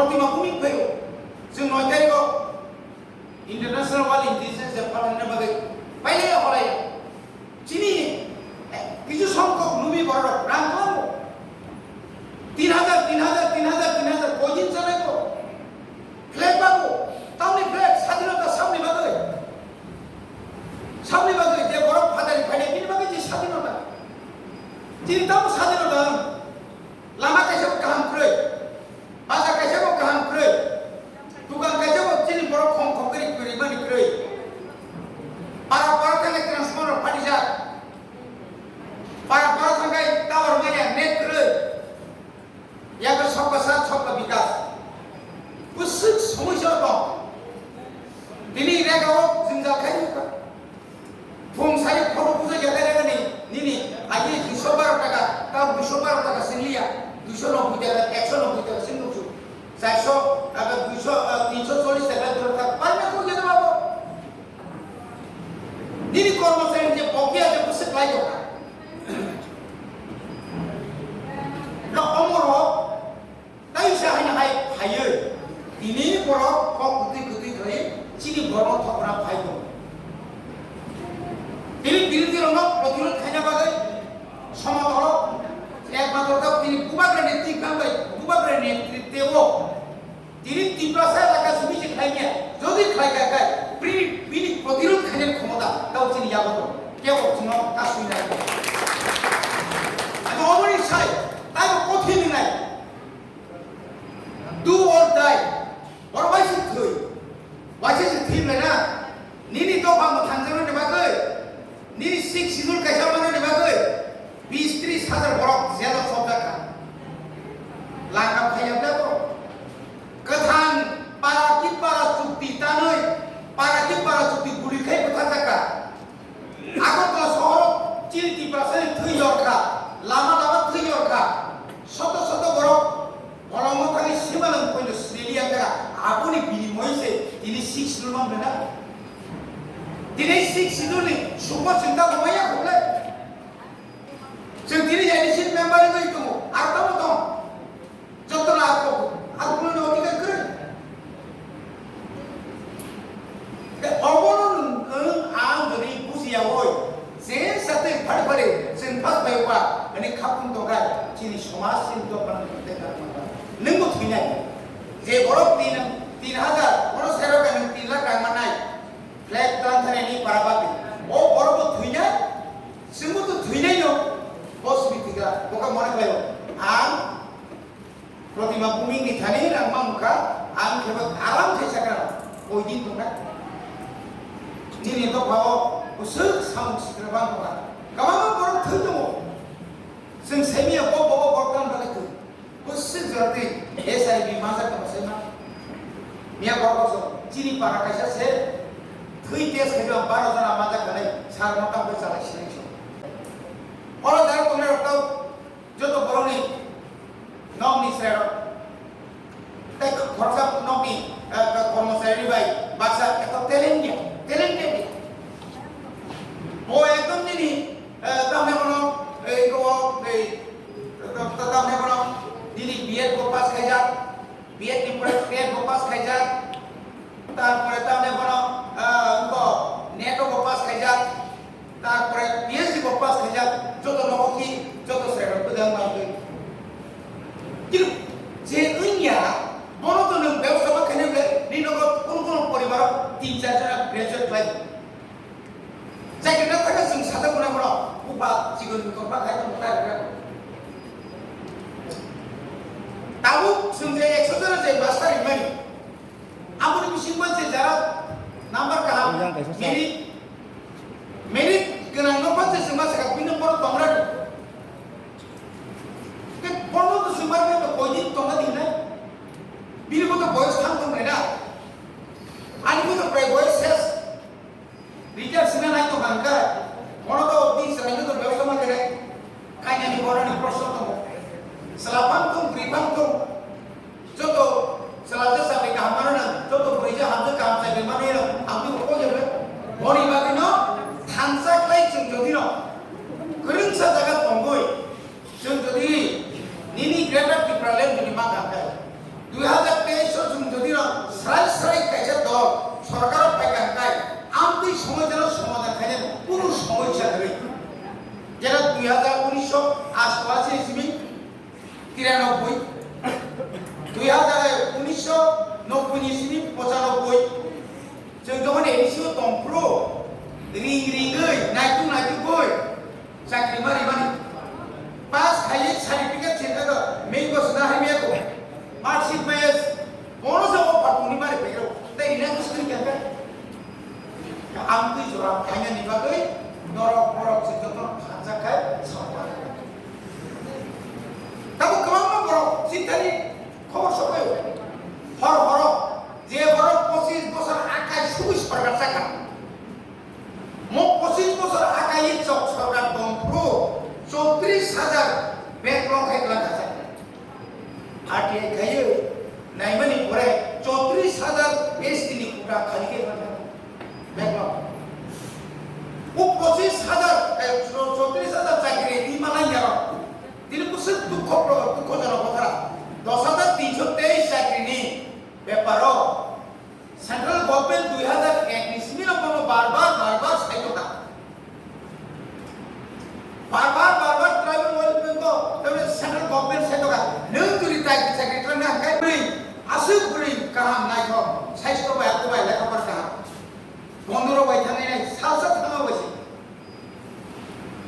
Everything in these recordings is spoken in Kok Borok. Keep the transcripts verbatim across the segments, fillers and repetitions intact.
Protima buming phaio. Chwng noi tarikh o International World Indigenous Day phalanna bagwi pailaiya holaiya. Chini, eh, kichu songkok numi borok rang kwlango. Tin hajar, tin hajar, tin hajar, tin hajar, koi din chanai bo. Flag babu, tamni flag, sadinota samni bagwi. Samni bagwi je borok phatari phainai, bini bagwi je sadinota. Chini tamo sadinota. Lama kaisa bo kaham kwrwi, bazar kaisa bo kaham kwrwi, dukan kaisa bo chini borok khom khom khe kwrwi mani kwrwi. Para para thangwi transformer phatijak, para para thangwi tower maya net kwrwi. Yago Sabka Saath Sabka Vikas. Bwswk somoi se tong. Tini rega o jwngjal khai nukha. Phung sari photo puja jaga jaga ni, nini agi duiso baro taka, tao duiso baro taka singliya, duiso nobboi taka, ekso nobboi taka sing nuksu. Charso, taka duiso, ah, tinso chollis taka dura taka, parna kung jaga babo. Nini kormochari je bokya je bwswk lai doka. Na omoro, Taisa haino hai phaiwi, tini borok kok kwtwi kwtwi khlai chini borokno thopra phai tongo. Tini birodhi rokno protirod khaina bagwi somotolo ekmatro tini bubagrani twi kang bai bubagrani netritwo tini Tiprasa elaka simi se khlai khe jodi khlai kha khai bini, bini protirod khaina khomota tao chini yago tongo. Kebo chwngno kasui nai. Abo omoni sai taibo kothin nai. Do or die. Borok waisa thwi. Waisa se thwi bai na. Nini dopha mwthang jani bagwi. Nini sixth schedule kaisa mani bagwi. Bis tris hajar borok jelo sopjak kha. Langkha phaiya bla bo. Kwthang para ki para chukti tanwi. Para ki para chukti guli khai bwthajak kha. Agartala sohoro chini Tiprasani thwi yorkha, lama lama thwi yorkha, soto soto borok bolongo thangwi simalwng poino siniliya kha, aboni binimoy se tini six rwmang rwna. Tini six sidulni supo sinta bomaya khuble. Chwng tini N D C member wngwi tongo, ar tamo tong. Joto na ako, ako kuno ni odhikar kwrwi. Te obono nwng ang jodi bujiya oi, je sate phari phari chwng phas bai ba, ani khapung tongkha, chini somaj chini dophan tei kha. Nwng bo thwinai. Je borok tin, tin hajar, borok serok nwng tin lakh rang manai. Flag tlan thani ni para bagwi. O borok bo thwinai, chwng bo to thwinai no. Bos bi thikla, boka mone khlaio. Ang Protima buming ni thani rang mamkha, ang khe bo aram khe sakha, koi din tongna. Nini dopha o bwswk samung sikra bang tongna. Kwbangma borok thwi tongo. Chwng saimanya bo, bo, bo, borok tamo bagwi thwi. Bwswk jora twi H I V majak tongma saima. Miya borok so chini para kaisa se thwi test khaima baro jora majak khanai sar motam bai chalai sinai so. Oro jara tongnai rok tao Joto borokni nokni chwrairok tei khoroksa nokni, eh, kormocharini bai baksa ekdom talent ya, talented ya. Bo ekdom nini, eh, tamni bono, eh, iko, eh, ta-, ta-, tamni bono nini B Ed bo pass khaijak, B Ed ni pore TET bo pass khaijak, tarpore tamni bono, ah, wngkho NET bo pass khaijak, tarpore P H D bo pass khaijak, joto nogo khi, joto chwrairok kwdang mangtwi. Kintu je wngya, bono to nwng bebostha ma khainai ble, nini nogo kunu kunu poribaro tin char jona graduate khlai. Chakri na thaka chwng sajak mwnai bono, buba chikon butor ba khai tongkha. Tabuk chwng je ekso jona je master rimani. Aboni bisingo je jara number kaham, Ojang kaisa sa. Merit, merit gwnang no pa je chwng ma saka bini bono tongra. Te bono to chwng ma to koi din tonga din na. Bini bo to boyos thang tong na. Ani bo to prai boyos ses. Richard Sinha nai to bangkha, mono to di selai to bebsa ma kere, kainani borani proshno tongo. Selapang tong, bripang tong, joto selaja sabai kaham mano nang, joto brija hamja kaham sabai mano nang, ang di ko jebe. Boni bagwi no thansa klai chwng jodi no kwrwngsa jaga tongwi, Chwng jodi nini Greater Tipraland jodi mangkha, Tiranoboi, dui hazar, unisho nobboi ni simi pochanobboi, chwng jokhon A D C o tongphuru, ring ringwi, naituk naitugwi chakri ma rimani. Pass khaiwi certificate se jaga, mui bo sna hai maya ko. Mark sheet maya, bono se offer tongwi mari phairok. Tei rina ko sri kya kya? Amtwi jora phainani bagwi norok borok se jotono khanjak khai sawi. Tabuk kwbangma borok chintani khobor sokoi. Hor horo je borok pochis bosor akai sugui sorkar chakha. Mo pochis bosor akai chok sorkar tongphuru chotris hajar backlog hai kwlangkha chakha. R T I khaiwi naimani pore chotris hajar S T ni quota khali khe mano. Backlog. O pochis hajar, eh, chotris hajar chakri ni malai yaro. Tini kusuk dukho pro-, dukho jonok kotha. Dos hajar tinso teis chakri ni beparo Central Government dui hajar ek ni simi no bono bar bar, bar bar sai tongkha. Bar bar, bar bar tribal welfare ko, tabe Central Government sai tongkha. Nwng jodi tai chakri twlangna hwnkhe bwrwi, aswk bwrwi kaham naithok, saisto bai, abo bai lekha pora kaham. Bondorok bai thangnai nai, salsa thangma bai se.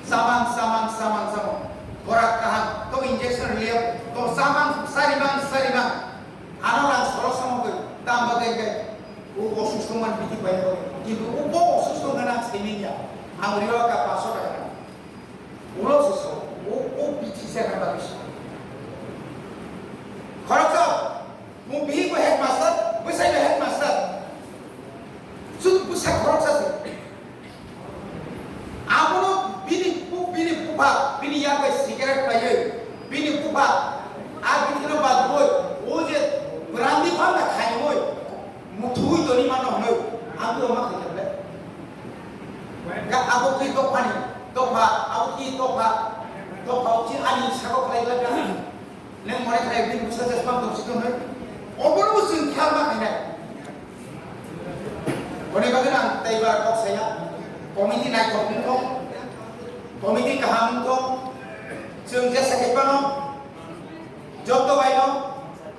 Samang, samang, samang, samang. Borak kaham, to injection riyap, to samang, sarimang, sarimang. Ano rang sorok samang koi, tamba koi koi. O osusto man biti bai koi. Kintu o bo osusto gana saimin ya. Ang riwa ka paso taka. Ulo se so, o, o biti se gana biso. Khoroksa, mo bihi ko headmaster, bwsai ko headmaster. Sudu bwsa khoroksa se. Abono bini pu-, bini bupha, bini yak bai cigarette khaiwi, bini bupha, a bithino badroi, o je brandi phanna khaiwi, muthui toni mano hwnwi, abo ma khaikha le. Ga abo ki dophani, dopha, abo ki dopha, dopha uchi ani sabo khlai la ga. Neng mone khlai bini bwsa chasma tongsi tong nai. Obono bo chwng khar ma khainai. Boni bagwi ang tei ba kok saya. Committee naithok wngthok. Committee kaham wngthok. Chwng jesa khai phano jotto bai no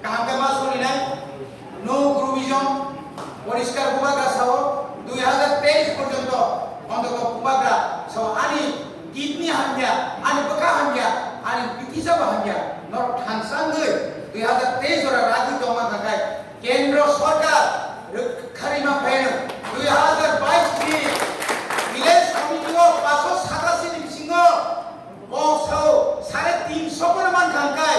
kaham khe ma solinai. No grouping, poriskar bubagra sao dui hajar teis porjonto ontoto bubagra sao ani kidney hamya, ani bwkha hamya, ani bithi sabo hamya, norok thansa wngwi dui hajar teis jora ragwi tongma khakai kendro sorkar rwkharima phaino dui hajar bais ni village committee o paso satasi ni bisingo Kok sao sare tin so pono man kha hwnkhe,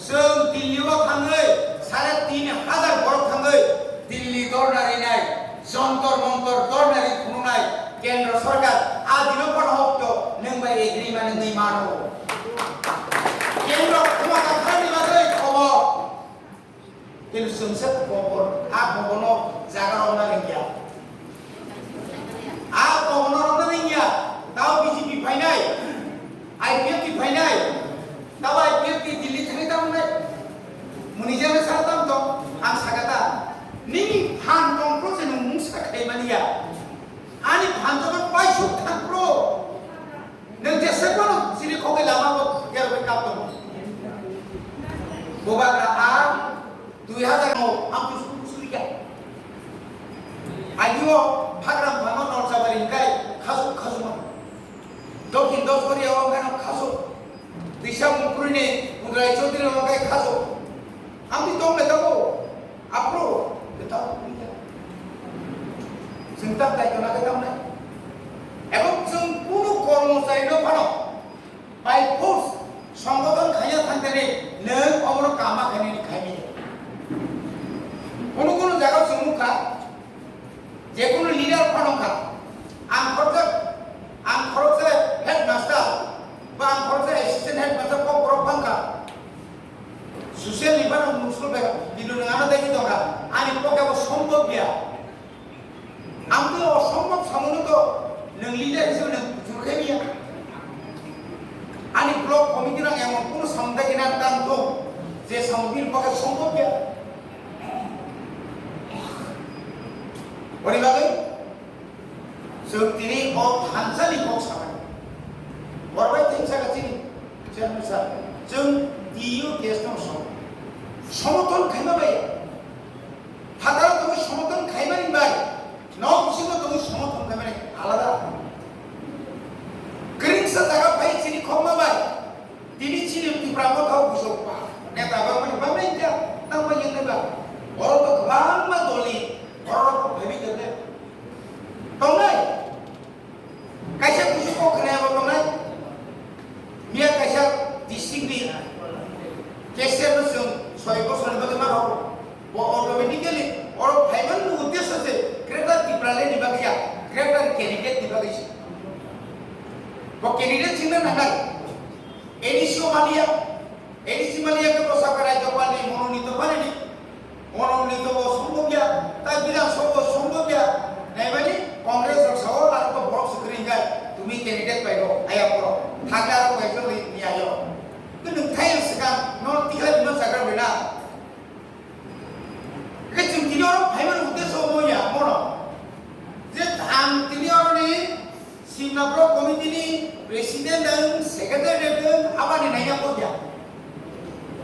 chwng Delhi o thangwi sare tin hajar borok thangwi Delhi dorna rinai, Jantar Mantar dorna ri phunuknai kendro sorkar a dino pono hokto nwng bai agree mani wngwi mano. Kendro khuma kathar ni bagwi khobor. Kintu chwngsa kobor, a koborno jaga romna nangya. A koborno romna nangya. Tao B J P phainai, I P F T phainai, tao I P F T Delhi thangwi tamo nai. Muni jana sara tam to, ang saka ta. Nini phan tong pro se nung mungsa khai mania. Ani phan to paisuk thang pro. Nwng jesa phano chini khogwi lama bo kerwi kap tongo. Bubagra a dui hajar no amtwi suri suri kha. Agio Phagram phano Norchabari hwnkhe khasuk khasukma. Dokhin Dosgori o hwnkhe no khasuk. Tisa Mungkuri ni Udrai Chaudhary o hwnkhe khasuk. Amtwi tong le tongo. Aphuru kwtal tongya. Chwng tak dai tona khe tamnai. Ebong chwng kunu kormochari no phano by force songgothon khaiya thangtani nwng omono kama khainani khaimaya. Kunu kunu jaga chwng nukha, je kunu leader phano kha, ang khoroksa, ang khoroksa headmaster ba ang khoroksa assistant headmaster kok borok phang kha. Social ni bana musul bega, kintu nwng ano dagi tonga, ani poke bo sombhob ya. Ang to osombhob samono to nwng leader hisabe nwng jurkhe biya. Ani block committee rang emon kono samung dagi na tang to, je samung bini poke sombhob ya. Boni bagwi Chwng tini o thansani kok sanai. Borok bai thengsa kha chini chairman sir. Chwng T U case no so. Somothon khaima bai. Phataro tongwi somothon khaimani bai. Nok bisingo tongwi somothon khaimani alada. Kwrwngsa jaga phai chini khokma bai. Tini chini Tipra Motha o bujo pa. Neta bangmani bangmani kya. Tangma yengnai ba. Oro to kwbangma doli. Oro to phaibi kya. Tongnai. Kaisa kusu kok khna abo tongnai. Miya kaisa district ni cashier no chwng soi bosor ni bagwi ma rw. Bo automatically oro phaiman ni uddesho se Greater Tipraland ni bagwi ya, greater candidate ni bagwi se. Bo candidate chwngna nangnai. A D C o maliya, A D C maliya ke bo sakha rajyapal ni mononito mani ni. Ono ni to bo sombok ya, ta Bidhan Sabha o sombok ya. Naimani Congress rok sao, aro to borok se kwrwi hwnkhe, tumi candidate pai bo, aya poro. Thangla aro bai jori ni ayo. Twi nwng thai swkang, no tikhlai bino jaga bina. Ke chwng tini oro phaimani uddesho mo ya, mono. Je ang tini oro ni Simna Bro Committee ni President ang, Secretary ang, abani naiya kok ya.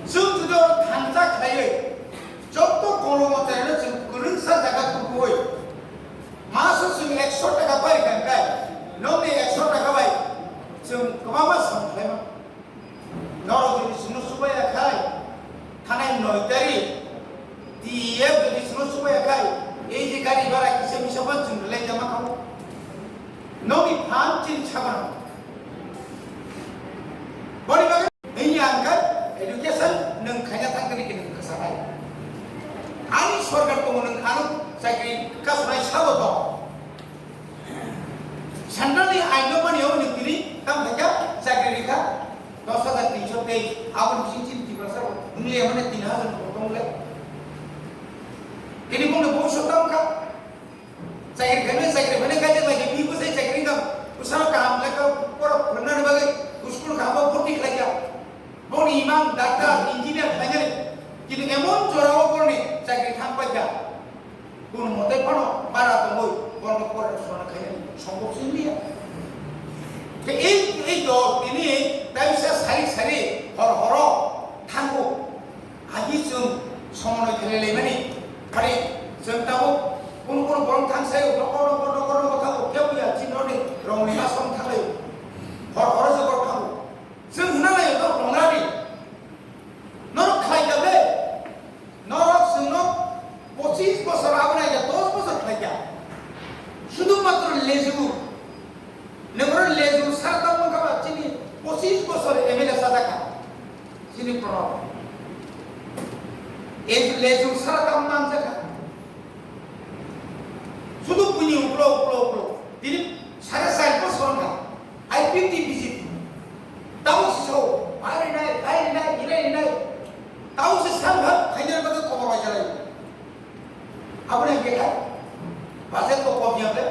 Chwng jodi oro thansa khlaiwi, joto kono mote no chwng kwrwngsa jaga tubuwi. Maso chwng ekso taka pai kha khe, nokni ekso taka bai chwng kwbangma sam khlaima. Norok jodi chwngno chubaya khai, thanai noi tarik, T E F jodi chwngno chubaya khai, ei je gari bhara kisa misa phan chwng rwlai jama khamu. Nokni phan chini sagono. Boni bagwi nini ang kha education nwng khaina thang kani kini kasa hai. Ani sorkar tongo nwng ano chakri kasunai sabo to. Central ni ain no mani o nwng tini tam khaika chakri rikha. Dos hajar tinso teis, aboni bising chini Tiprasa rok wngya mane tin hajar rok tongle. Tini bongni bongso tam kha. Chakri khainai, chakri khainai kaisa lagi, bini bwsai chakri wngkha, bwsano kaham lekha pora phwrwngnani bagwi school kaham o bhorti khlaikha. Bongni imang doctor, engineer khlainani, kintu emon jorao boroni chakri thang paikha. Kono mote phano bara tongwi borokno pora sona khainani sombok se wngya. Khe ei, ei dol tini taisa sari sari hor horo thango. Agi chwng somonoi khlai laimani. Phari chwng tabuk kunu kunu borok thang sayo, nokor nokor nokor nokor thango. Khe buya chini rokni rongni ma song thanglai. Hor horo se borok thango. Chwng hwnna lai norok tongnani. Norok khlai kha ble? Norok chwngno pochis bosor abo nai kha, dos bosor khlai kha. Sudhu matro lejur. Nokoro lejur sara tamo kha ba chini pochis bosor M L A sajak kha. Chini Pranab. Ei lejung sara tamo manjak kha. Sudu buini uklo, uklo, uklo. Tini sare sai bosor kha. I P T B J P. Tamo si sao, bai rinai, bai rinai, rinai, rinai. Tamo si sang ha, khaina bagwi kobor bai jalai. Aboni hwnkhe kha, budget bo kom ya ble,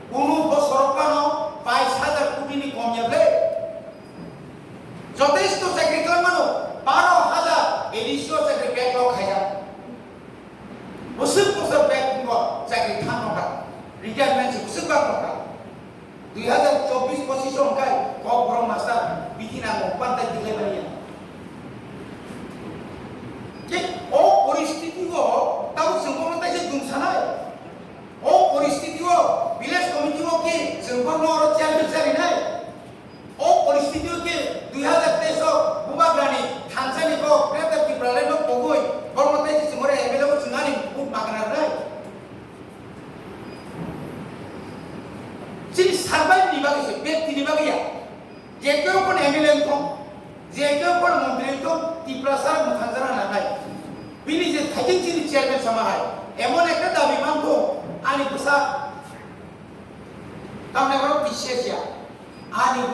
kunu bosoro phano bais hajar koti ni kom ya ble. Jotesto chakri khlai mano, baro hajar A D C o chakri backlog khaijak. Bwswk bwswk backlog chakri thang nokha, retirement se bwswk backlog kha. Dui hajar chobbish pochis o hwnkhe Kokborok master bithi nango, pantai tiglai manya. Tei o poristiti o tabuk chwng bono taisa dung sanai. O poristiti o village committee o khe chwng bono oro chairman charinai. O poristiti o khe dui hajar teis o Bubagrani thansa ni kok Greater Tipraland no pogwi bono taisa chwng oro M L A o chwng ani vote magna rwnai. Chini survive ni bagwi se, ব্যক্তি ni bagwi ya. Je keu kono M L A wngthong, je keu kono montri wngthong, Tiprasa mwthang jana nangnai. Bini je thaiching chini chairman sama hai, emon ekta dabi mantho, ani bwsa, tamni borok T C S ya, ani